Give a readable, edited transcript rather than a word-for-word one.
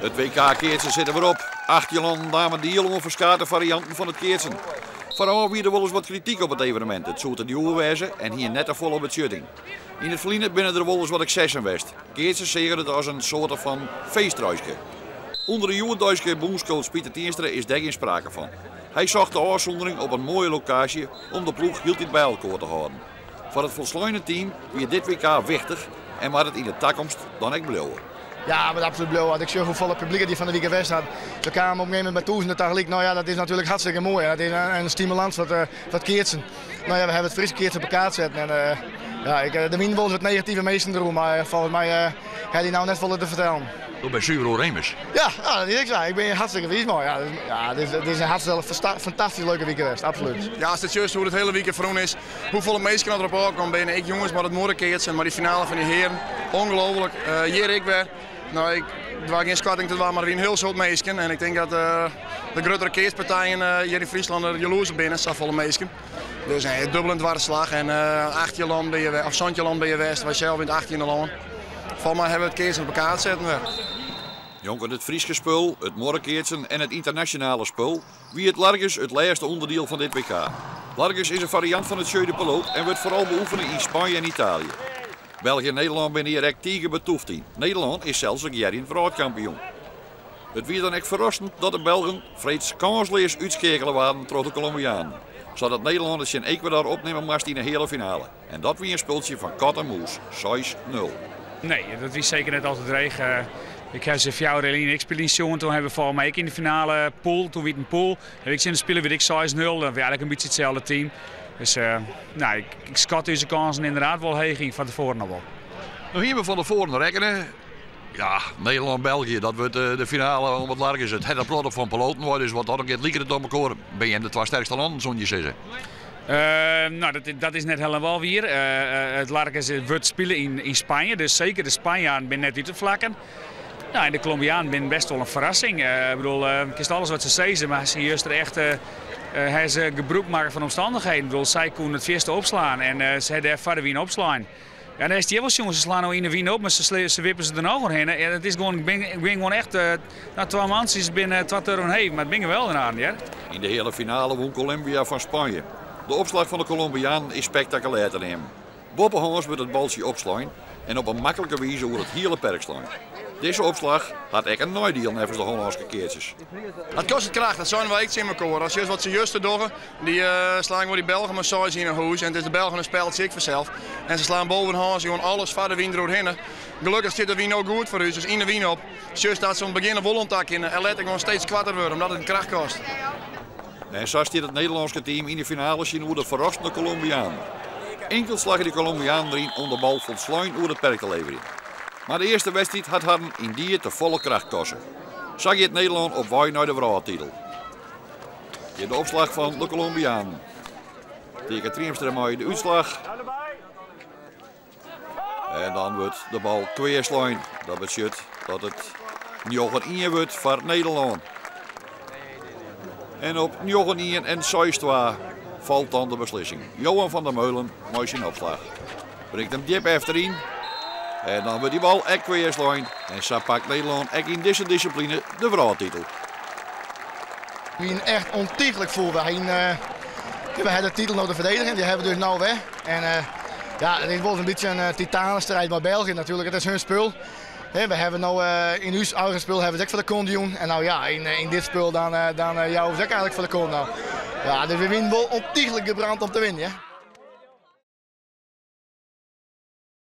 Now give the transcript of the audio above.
It WK keatsen sit der wer op. 18 lannen namen diel oan ferskate farianten fan it keatsen. Foarôf wie der wolris wat krityk op it evenemint. It soe te djoer wêze en hie net tefolle betsjutting. Yn it ferline binne der wolris wat eksessen west. Keatsers seagen it as in soarte fan feestreiske. Under de hjoeddeiske bûnscoach Pieter Tienstra is dêr gjin sprake fan. Hy socht de ôfsûndering op in moaie lokaasje om de ploech hieltyd by elkoar te hâlden. Foar it folsleine team wie dit WK wichtich en moat it yn de takomst dan ek bliuwe. Ja, it moat absolút bliuwe. As ik sjoch hoefolle publyk it hjir fan de wike west hat. Se kamen op in gegeven momint mei tûzenen tagelyk. No ja, dat is natuerlik hartstikke moai. Dat is in stimulans foar it keatsen. No ja, we hawwe it Fryske keatsen op de kaart setten. En ja, ik, der wiene wolris wat negative minsken deroer, mar folgens my ha dy no net folle te fertellen. Do bist suver oerémis. Ja, ja, dat is ek sa. Ik bin hjir hartstikke wiis mei. Ja, ja, dit is, dit is in hartstikke fantastysk leuke wike west, absolút. Ja, as it sjochst hoe't it hiele wike ferrûn is, hoefolle minsken oft derop ôfkommen binne, ek jonges mei it muorrekeatsen, mei dy finale fan dy hearen, ongelooflik. Hjir ek wer. No, ik doar gjin skatting te dwaan, mar der wiene in hiel soad minsken en ik tink dat de gruttere keatspartijen hjir yn Fryslân der jaloers op binne, safolle minsken. Dus nee, dubbel en dwarsslach en 18 lannen binne hjir, of 17 lannen binne hjir west, wy sels yn it achttjinde lân. Folgens my hawwe we it keatsen op de kaart setten wer. Njonken it Fryske spul, it muorrekeatsen en it ynternasjonale spul wie it Largus it lêste ûnderdiel fan dit WK. Largus is in fariant fan it jeu de pelote en wurdt foaral beoefene yn Spanje en Italië. België en Nederlân binne hjir ek tige betûft yn. Nederlân is sels regearjend wrâldkampioen. It wie dan ek ferrassend dat de Belgen freeds kânsleas útskeakele waarden troch de Kolombianen, sadat Nederlân it tsjin Ecuador opnimme moast yn de heale finale. En dat wie in spultsje fan kat en mûs, 6-0. Nee, dat wie seker net al te dreech. Ik ha se fjouwer jier lyn ek spyljen sjoen. Toen hawwe we folgens my ek yn de finale pool, toen wie it in pool, ha ik tsjin de spiler wie it ek 6-0. Dat wie eigentlik in bytsje itselde team. Dus nou, ik, ik skat ús kânsen ynderdaad wol heech yn fan tefoaren al wol. No hiene we fan tefoaren rekkene. Ja, Nederlân-België, dat wurdt de finale om it Largus. It hat in protte fan peloten wei, dus wat dat oangiet liket it op elkoar. Binne jim de twa sterkste lannen, soene je sizze? No, dat is net helemaal wier. It Largus wurdt spile yn Spanje, dus seker de Spanjaarden binne net út te flakken. Nou, en de Colombianen binne best wol in ferrassing. Ik bedoel, kinst alles wat se sizze, mar se juster echt ha se gebrûk makke fan omstannichheden. Ik bedoel, sy koene it fierste opslaan en se ha dêr foar de wyn opslein. Ja, dan hast hjir wol sjoen, se slaan no yn de wyn op, mar se wippe se der noch oerhinne. Ja, dat is gewoan, bin, bin gewoan echt, nou, twa mantsjes binne twa turven heech, mar it binne geweldenaren, hear. Yn de heale finale wûn Kolumbia fan Spanje. De opslach fan de Kolombianen is spektakulêr te neamen. Boppehâns wurdt it baltsje opslein en op in maklike wize oer it hiele perk slein. Dizze opslach hat ek in neidiel neffens de Hollânske keatsers. Dat kostet kracht, dat seine wy ek tsjin mekoar. As just wat se juster dogge, dy slaan gewoan dy Belgen mei seis yn 'e hûs. En it is de Belgen in speltsje ek fansels. En se slaan bovenhâns gewoan alles foar de wyn deroerhinne. Gelokkich stiet de wyn no goed foar ús, dus yn de wyn op. Sjochst dat se oan it begjin wol oan ta kinne en letter gewoan steeds koarter wurde, omdat it in kracht kostet. En sa stiet it Nederlânske team yn de finale tsjinoer de ferrassende Kolombianen. Inkeld slagje de Kolombianen deryn om de bal folslein oer it perk te leverjen. Mar de earste wedstriid hat harren yndied te folle kracht koste. Sa giet Nederlân op wei nei de wrâldtitel. Hjir de opslach fan de Kolombianen. Teake Triemstra mei de útslach. En dan wurdt de bal kweaslein. Dat betsjut dat it 9-1 wurdt foar Nederlân. En op 9-1 en 6-2 falt dan de beslissing. Johan van der Meulen mei syn opslach. Bringt him djip efteryn. En dan wurdt dy bal ek kweaslein. En sa pakt Nederlân ek yn dizze dissipline de wrâldtitel. We wiene echt ontiegelijk fûl. We hiene, we ha de titel no te verdedigen, dy hawwe we dus no wer. En ja, it is wol in bytsje in titanenstrijd mei België natuerlik. It is hun spul. We hawwe no yn ús eigen spul hawwe we it ek foar de kont jûn. En no ja, yn dit spul dan jouwe we se ek eigentlik foar de kont no. Ja, dus we wiene wol ontiegelijk gebrand om te winnen.